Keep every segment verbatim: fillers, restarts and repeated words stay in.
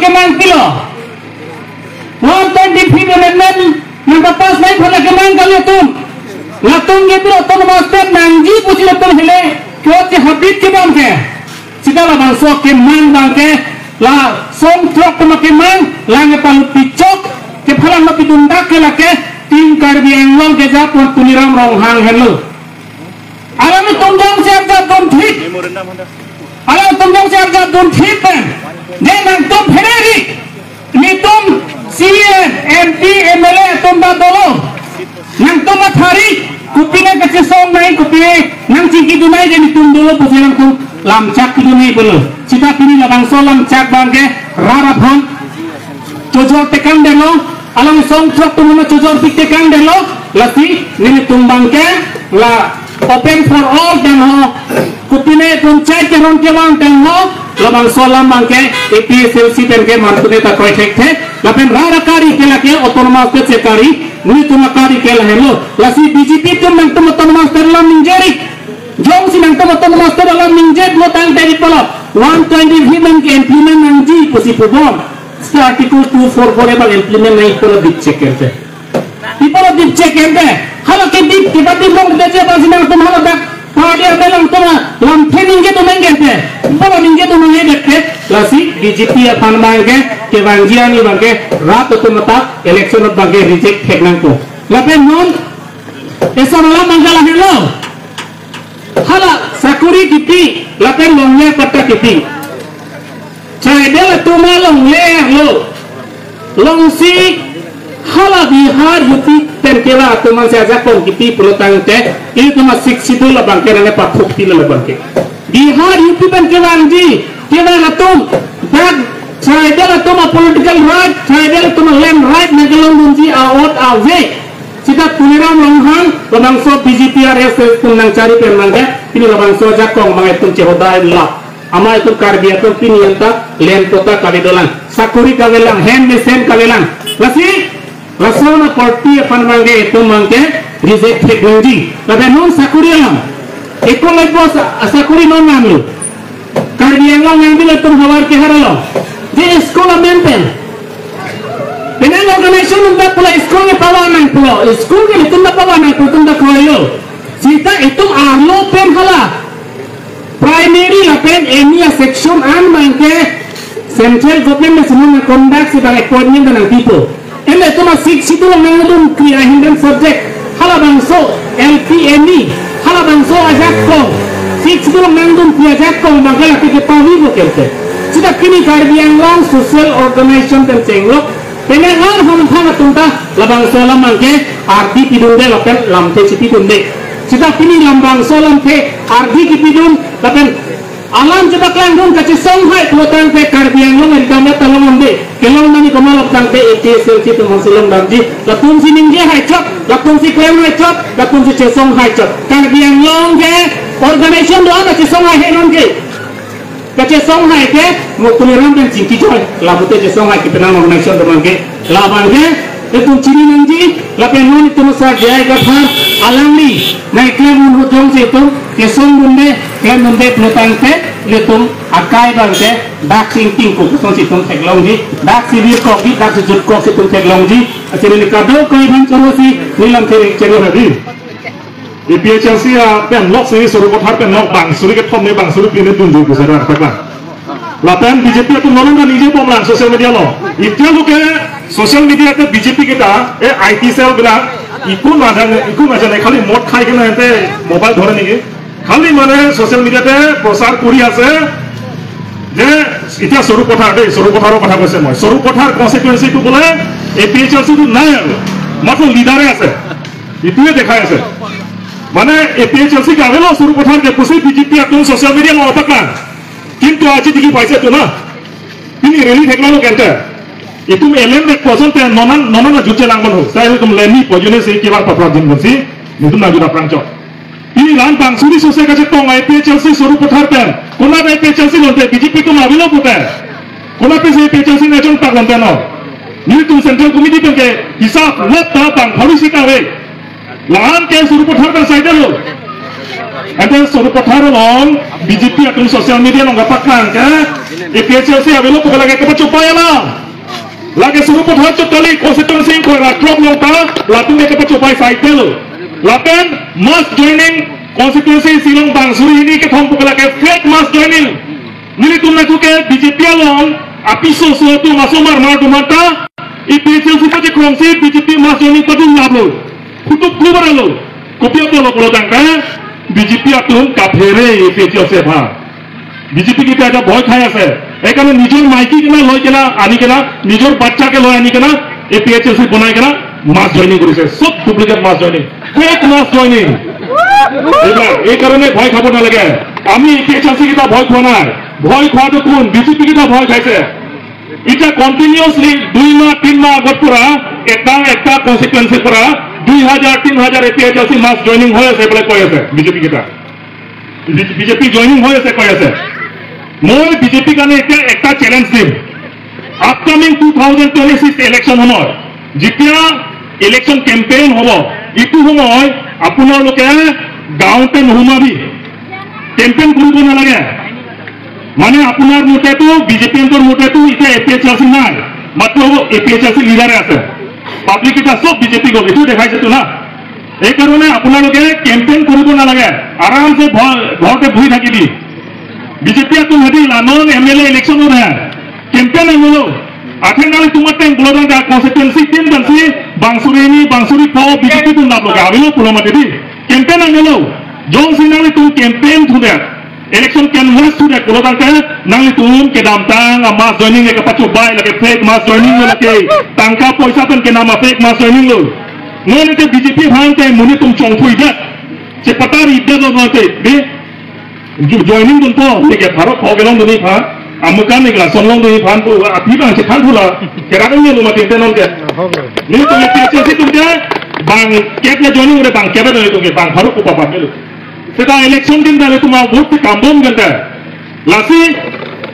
kemang pilo. One twenty-fifth amendment nangpapass nangji aphan kemang kali atum. Latum ke pilo, autonomous state nangji pusi latum hele kio che habit ke bang ke. Sita labangso kemang bang ke, la song throk atum kemang, lang ke palut pichok, kephalang ma pidun dak ke lake, Team Karbi Anglong ke japo Tuliram Ronghang helo. Alanglitum jongsi arjap dunthip. Alanglitum jongsi arjap dunthip pen, je nangtum phereri, netum C E M, M P, M L A atum ta dolo. Nangtum athari, kopine kachesong nai, kopine nangchingki dun nai, je netum dolo pusi nangtum lamchak pidun nai pulo. Sita pini labangso lamchak bang ke rat aphan chojor tekang detlo, alang song throk atum chojor pik tekang detlo, lasi nelitum bang ke la open for all tangho, kopine punchai keron kevang tangho, labangso alam bang ke A P H L C pen ke mantune ta kroi thekthe, lapen rat akari ke lake autonomous state si kari, netum akari ke lahelo, lasi B J P atum nangtum autonomous state alam ningjeri. Jongsi nangtum autonomous state alam ningje pulo tangte ri pulo, one twenty-fifth amendment ke implement nangji pusi pubom. Sita Article two four four abang implement nangji pulo dipchek kente. Pi pulo dipchek kente. Hala ke dip, kepadi long de je bangsi nangtum hala dak party abelang atum lamthe ningje dun nang kente. Pi pulo ningje dun nang kente. Lasi B J P aphan bang ke, kevangji ani bang ke, rat atum ta election bang ke reject thek nangkok. Lapen non, eson alam bang ke lahelo. Hala sakori kipi, lapen longle patta kipi. Tribal atum alongle lo. Longsi hala Bihar U P pen kevang atum ansi ajakong kipi pulo tangte, ilitum a-Sixth Schedule abang ke nangpathukpi lo abang ke. Bihar U P pen kevangji, kevang atum, dak tribal atum a-political right, tribal atum a-land right nangkelong dunji a-ot ave. Sita Tuliram Ronghang, labangso B J P R S S atum nangchari pen bang ke, pini labangso ajakong bang itum chehodai la. Amei atum Karbi atum pini anta land patta kave dolang, sakori kavelang, hem mesen kavelang. Lasi, lason a-party aphan bang ke itum bang ke reject thek nangji. Lapen non sakori alam. Eko lai bos a-, sakori non nanglo. Karbi Anglong nangdil atum havar kehar along. Je school amen pen. Penang organization atum ta pulo school ke pavan nang pulo. School ke itum ta pavan nang pulo, itum ta kroilo. Sita itum arlo pen hala primary lapen M E a-section an bang ke central government nangsi nangconduct si bang appointment nangpipo. Ilitum a-Sixth Schedule along nangdunkri a-hidden subject, halabangso L P M E, halabangso ajakong, Sixth Schedule along nangdunkri ajakong bang ke lake kepavivo kente. Sita pini Karbi Anglong social organization pen chenglok, penang arham thang atum ta labangso alam bang ke ardi pidunde lapen lamthe si pidunde. Sita pini labangso lamthe ardi kipidun lapen alam chepaklangdun kachesong hai pulo tangte Karbi Anglong eri dam ta longdamde. Kelong nangji komat lo tangte A P H L C atum aphansi longdamji. Latumsi ningje hai chot, latumsi klem hai chot, latumsi chesong hai chot. Karbi Anglong ke organization do-an kachesong hai he non ke. Kachesong hai ke mo Tuliram pen chingki joi. Lapu te chesong hai ke penang organization do bang ke. Labang ke, itum chini nangji, lapen non itum sar J I Kathar, alangli nangkeklem un ahut jongsi itum chesong dunde, klem dunde pulo tangte, ilitum akai bang ke, daksi ingtingkok kosonsi itum theklongji, daksi virkokji, daksi jutkok si itum theklongji, lasi neli kadokave aphan choro si, neli lamthe ri chenglo hadi. A P H L C a pen lok si Sarupathar pen lok bang suri kethom ne bang suri phli ne dunjui pusi ra paklang. Lapen B J P atum non ta ningje bomlang social media along. Itiya loke social media te B J P kita, e I T cell bila, iku na jane, iku na jane, khali mod khai kena ente mobile dhore niki. Khali mane social media te prosar kuri ase, je itiya Sarupathar de, Sarupathar kotha koise moi. Sarupathar constituency tu bole A P H L C tu nai aru. Matro leader e ase. Ituye dekhai ase. Mane A P H L C ke avelo Sarupathar ke pusi B J P atum social media along paklang. Kintu aji dikhi paise tu na. Pini rally theklonglo kente. Itum elem de koson te nonan, nonan na jutje lang bolu. Sai itum leni pojone se kibar papra jin bonsi. Itum na juda prangchok. Pini ran bang suri sose kachetong A P H L C Sarupathar pen. Konat A P H L C lonte B J P atum avelo pute. Konat pe se A P H L C nechong tak lonte no. Nelitum Central Committee pen ke hisap lop ta bang bhabi si kave. Lahan ke Sarupathar pen saidelo. Ante Sarupathar along B J P atum social media along kapaklang ke, A P H L C avelo pu ke lake kepachobei alam. Lake Sarupathar chot kali, constituency ingkoi ra throk along ta, latum ke kepachobei saitelo. Lapen mass joining constituency isi along bang suri hini kethom pu ke lake fake mass joining. Nelitum nangkok ke B J P along apiso so atum asomar mar dumanta, A P H L C pachekrongsi B J P mass joining padun laplo. Hutup klubar lo. Kopi apotlo pulo tangka B J P atum kaphere A P H L C aphan. B J P kita এটা ভয় খাই আছে। এইকাৰণে নিজৰ মাইকী কেনে লৈ কেনে আনি কেনে, নিজৰ বাচ্চাকে লৈ আনি কেনে A P H L C বনাই কেনে mass joining কৰিছে। সব duplicate mass joining, fake mass joining। এইবিলাক, এই কাৰণে ভয় খাব নালাগে। আমি A P H L C কেইটা ভয় খোৱা নাই। ভয় খোৱাটো কোন? B J P কেইটা ভয় খাইছে। এতিয়া continuously দুই মাহ, তিন মাহ আগৰ পৰা এটা, এটা constituency পৰা দুই হাজাৰ, তিনি হাজাৰ A P H L C mass joining হৈ আছে বুলি কৈ আছে B J P কেইটা। B J P joining হৈ আছে কৈ আছে। মই B J P কাৰণে এতিয়া একটা চেলেঞ্জ দিম। Upcoming two thousand twenty-six election সময়, যেতিয়া election campaign হ'ব, এইটো সময় আপোনালোকে গাঁৱতে নোসোমাবি, campaign কৰিব নালাগে। মানে আপোনাৰ মতেতো, B J P ৰ মতেতো এতিয়া A P H L C নাই, মাত্ৰ A P H L C leader আছে। Public এতিয়া সব B J P গ'ল, এইটো দেখাইছেতো না। এইকাৰণে আপোনালোকে campaign কৰিব নালাগে, আৰামছে ঘৰ-, ঘৰতে বহি থাকিবি। B J P atum hadi la non M L A election lo na, campaign ang lo. Athe nanglitum ateng pulo tangka constituency tin pensi bang suri hini, bang suri pho B J P atum laplo ke, avelo pulo mati di. Campaign ang lo. Jongsi nanglitum campaign thudet, election canvass thudet pulo tangka, nanglitum kedamtang a mass joining ke kapachobei, lake fake mass joining lo lake. Tangka poisa pen kenam a fake mass joining lo. Non ite B J P aphan te monit atum chongphuidet, chepataridet lo non te, di. Jo-, joining dunpo, tike pharo pho kelongdun aphan, amukan ni glason longdun aphan pu, aphi bang chephan thula, kerak ni lo mati te non ke. Nelitum A P H L C atum ke, bang kep le joining ore, bang kep le joining atum ke, bang pharo pu papa melo. Seta election din ta nelitum a vote ke kambom kan ta. Lasi,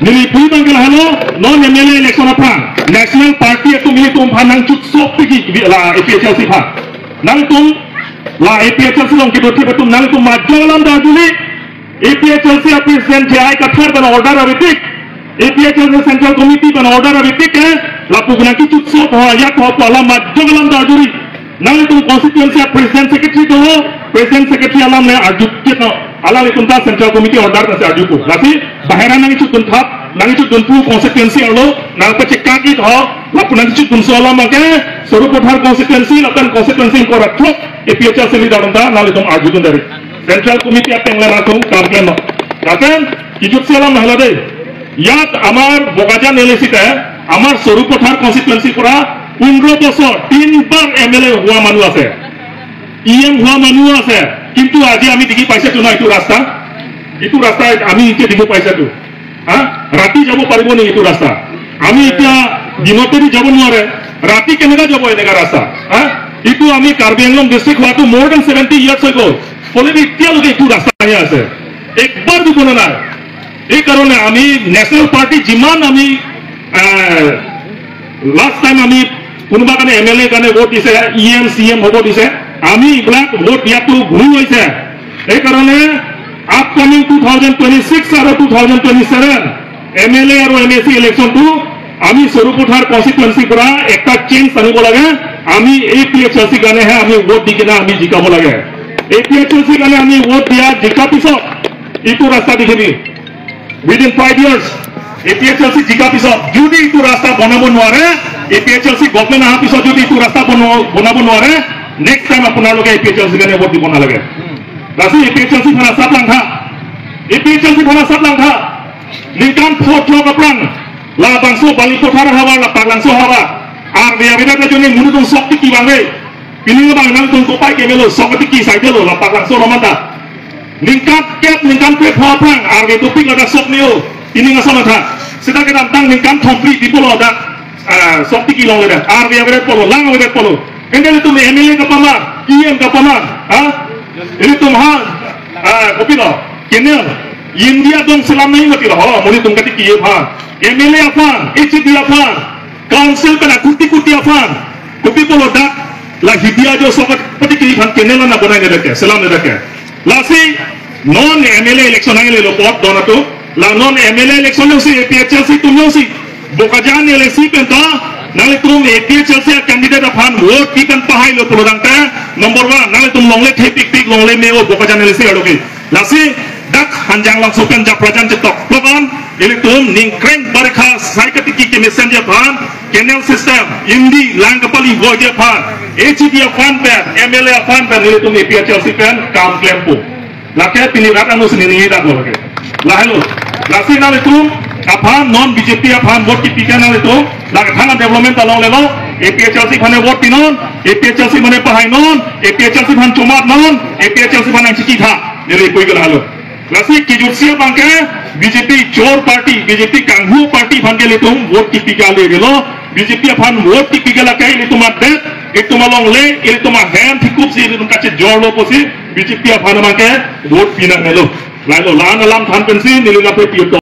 neli pui bang ke lahelo, non M L A election aphan, National Party atum nelitum aphan nangchut sok tiki, la A P H L C aphan. Nangtum, la A P H L C along kedo thep atum nangtum majok alam ta arjuli, A P H L C a President J I Kathar pen order avetik, A P H L C Central Committee pen order avetik ke, lapu gunang kichut sok ho, yak ho, pu alam majok alam ta arjuli. Nanglitum constituency a President Secretary do ho, President Secretary alam le arju kit no. Alanglitum ta Central Committee order ta si arjupo. Lasi, bahera nangchut dunthap, nangchut dunpu constituency arlo, nangpachekak kit ho, lapu nangchut dunso alam ke, Sarupathar constituency, lapen constituency ingkoi ra throk, A P H L C leader ta, nanglitum arjudun dari. Central Committee ateng le nangtum kam klem no. Lapen, kijut si alam nahla dei. ইয়াত আমাৰ বোকাজান এল এ চিতে আমাৰ সৰুপথাৰ কনষ্টিটুৱেঞ্চিৰ পৰা পোন্ধৰ বছৰ তিনিবাৰ M L এ হোৱা মানুহ আছে, ই এম হোৱা মানুহ আছে, কিন্তু আজি আমি দেখি পাইছেতো না এইটো ৰাস্তা, এইটো ৰাস্তা আমি এতিয়া দেখি পাইছেতো। হা, ৰাতি যাব পাৰিব নেকি এইটো ৰাস্তা? আমি এতিয়া দিনতেদি যাব নোৱাৰে, ৰাতি কেনেকা যাব এনেকা ৰাস্তা? হা, এইটো আমি কাৰ্বি আংলং ডিষ্ট্ৰিক্ট হোৱাটো more than seventy years হৈ গ'ল, হ'লে এতিয়ালৈকে এইটো ৰাস্তাহে আছে, একবাৰ দিব নাই। এইকাৰণে আমি নেশ্যনেল পাৰ্টি যিমান আমি, আহ, লাষ্ট টাইম আমি কোনোবা কাৰণে এম এল এ কাৰণে ভোট দিছে, ই এম চি এম হ'ব দিছে, আমি এইবিলাক ভোট দিয়াটো ভুল হৈছে। সেইকাৰণে upcoming two thousand twenty six আৰু two thousand twenty seven M L A আৰু এম এ চি ইলেকশ্যনটো আমি সৰুপথাৰ কনষ্টিটুৱেঞ্চিৰ পৰা একটা চেঞ্জ আনিব লাগে। আমি এ পি এইচ এল চিৰ কাৰণেহে আমি ভোট দি কিনে আমি জিকাব লাগে। এ পি এইচ এল চিৰ কাৰণে আমি ভোট দিয়া জিকাৰ পিছত এইটো ৰাস্তা দেখিবি। Within five years, A P H L C জিকাৰ পিছত যদি এইটো ৰাস্তা বনাব নোৱাৰে, A P H L C government অহাৰ পিছত যদি এইটো ৰাস্তা বনোৱা-, বনাব নোৱাৰে, নেক্সট টাইম আপোনালোকে এ পি এইচ এল চিৰ কাৰণে ভোট দিব নালাগে। Lasi এ পি এইচ এল চিৰ aphan asap langtha, এ পি এইচ এল চিৰ aphan asap langtha, ningkan pho throk aphrang labangso Balipathar ahavar, la Paklangso ahavar, arve avedet ajoine monit atum sok tiki vangve. Pini abang nangtum kopai kemelo, sok tiki saidelo, la Paklangso romanta. Ningkan kep, ningkan kep pho aphrang, arve dopik ladak sok neo, pini ason atha. Seta kedamtang ningkan thomphli di pulo dak, ah, sok tiki longledet, arve avedet pulo, lang avedet pulo. Ende ilitum M L A kapamar, E M kapamar, ha? Ilitum ha, ah, kopilo, kenel, India dong selam nai mati lo, ho, monit atum katiki aphan, M L A aphan, H D aphan, council pen akuti kuti aphan, kopi pulo dak, la hidia jo sok patiki aphan kenel na bonai ne dake, selam ne dake. Lasi, Non M L A election nangle lo pot don atum. La non M L A election lo si A P H L C atum lo si. Bokajan L A C pen ta nanglitum A P H L C a candidate aphan vote pi pen pahai lo pulo tangte, number one, nanglitum longle thepikpik longle me-o Bokajan L A C arlo ke. Lasi dak Hanjanglangso pen Japrajan chetok lo kan, ilitum ningkreng barekha sai katiki kemesenji aphan, canal system, indi lang kapali voice aphan, H E D aphan pen, M L A aphan pen, ilitum A P H L C pen kam klempo. Lake pini rat anu sini ni dak lo lake. Lahelo. Lasi nanglitum aphan non B J P aphan vote kipi ke nanglitum. Lake thana development along lelo. A P H L C aphan vote pinon. A P H L C aphan pahainon. A P H L C aphan chomatnon. A P H L C aphan nangchiki tha. Neli pui ke lahelo. Lasi kijutsi abang ke B J P chor party, B J P kanghu party aphan ke ilitum vote kipi ke ale gelo. B J P aphan vote kipi ke lake ilitum adet, ilitum alongle, ilitum ahem thikup si ilitum kachejor lo pusi B J P aphan abang ke vote pinang melo. Lahelo, la-an alam than pensi neli lapu pi to.